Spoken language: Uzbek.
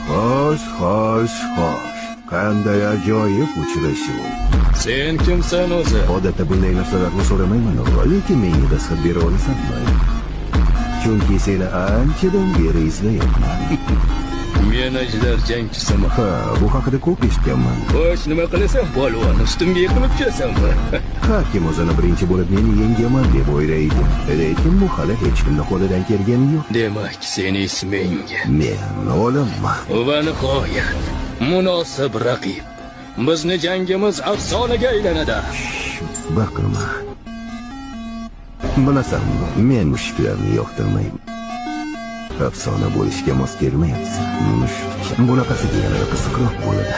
Xo'sh, xo'sh, xo'sh. Qanday ajoyib uchrashuv. Sen kimsan o'zi? Odatda bunday narsalarni so'ramayman, o'g'il, lekin menga dastxat bera olasanmi? Chunki seni anchadan beri izlayapman. Men ajdar jangchisiman. Ha, bu haqida ko'p eshitganman. Xo'sh, nima qilasan, polvon? Ustimga yiqilib tushasanmi? Har kim o'zini birinchi bo'lib meni yengaman deb o'ylaydi. Lekin bu hali hech kimni qo'lidan kelgani yo'q. Demak, seni isming. Men o'limman. Va nihoyat, munosib raqib. Bizni jangimiz afsonaga aylanadi. Baqirma. Bilasanmi, men mushuklarni yoqtirmayman. Afsona bo'lishga mos kelmayapsan. Mushuk. Bunaqasiga yanada qiziqroq bo'ladi.